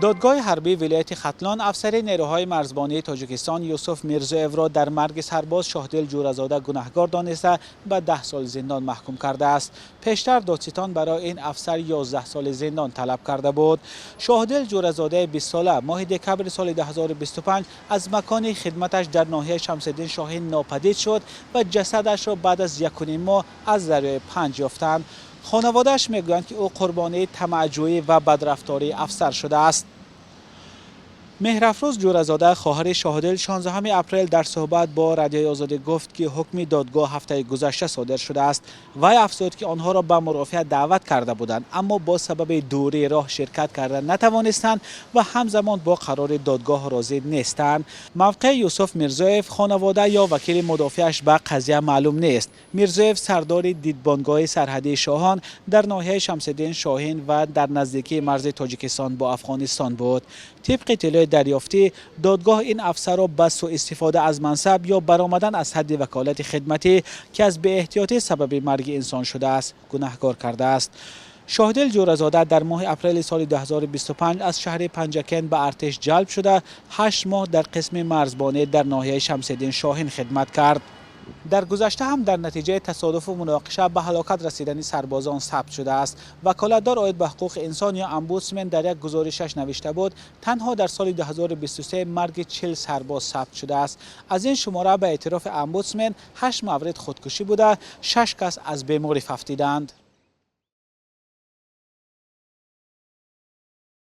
Додгоҳи ҳарбии вилояти Хатлон афсари нерӯҳои марзбонии Тоҷикистон Юсуф Мирзоевро дар марги сарбоз Шоҳдил Ҷӯразода гунаҳкор дониста, ба 10 соли зиндон маҳкум кардааст. Пештар додситон барои ин афсар 11 соли зиндон талаб карда буд. Шоҳдил Ҷӯразодаи 20-сола моҳи декабри соли 2025 аз макони хидматаш дар ноҳияи Шамсиддин Шоҳин нопадид шуд ва ҷасадашро баъд аз 1.5 моҳ аз дарёи Панҷ ёфтанд. Хонаводааш мегӯянд, ки ӯ қурбонии тамаъҷӯӣ ва бадрафтории афсар шудааст. Меҳрафрӯз Ҷӯразода, хоҳари Шоҳдил, 16 апрел дар суҳбат бо Радиои Озодӣ гуфт, ки ҳукми додгоҳ ҳафтаи гузашта содир шудааст. Вай афзуд, ки онҳоро ба мурофиа даъват карда буданд, аммо бо сабаби дурии роҳ ширкат карда натавонистанд ва ҳамзамон бо қарори додгоҳ розӣ нестанд. Мавқеи Юсуф Мирзоев, хонавода ё вакили мудофиаш ба қазия маълум нест. Мирзоев сардори дидбонгоҳи сарҳадии Шоҳон дар ноҳияи Шамсиддин Шоҳин ва дар наздикии марзи Тоҷикистон бо Афғонистон буд. Тибқи иттилои дарёфтӣ, додгоҳ ин афсарро ба суистифода аз мансаб ё баромадан аз ҳадди ваколати хидматӣ, ки аз беэҳтиётӣ сабаби марги инсон шудааст, гунаҳкор кардааст. Шоҳдил Ҷӯразода дар моҳи апрели соли 2025 аз шаҳри Панҷакент ба артиш ҷалб шуда, 8 моҳ дар қисми марзбонӣ дар ноҳияи Шамсиддин Шоҳин хидмат кард. Дар гузашта ҳам дар натиҷаи тасодуфу муноқиша ба ҳалокат расидани сарбозон сабт шудааст. Ваколатдор оид ба ҳуқуқи инсон ё омбудсмен дар як гузоришаш навишта буд, танҳо дар соли 2023 марги 40 сарбоз сабт шудааст. Аз ин шумора, ба эътирофи омбудсмен, 8 маврид худкушӣ буда, 6 кас аз беморӣ фавтиданд.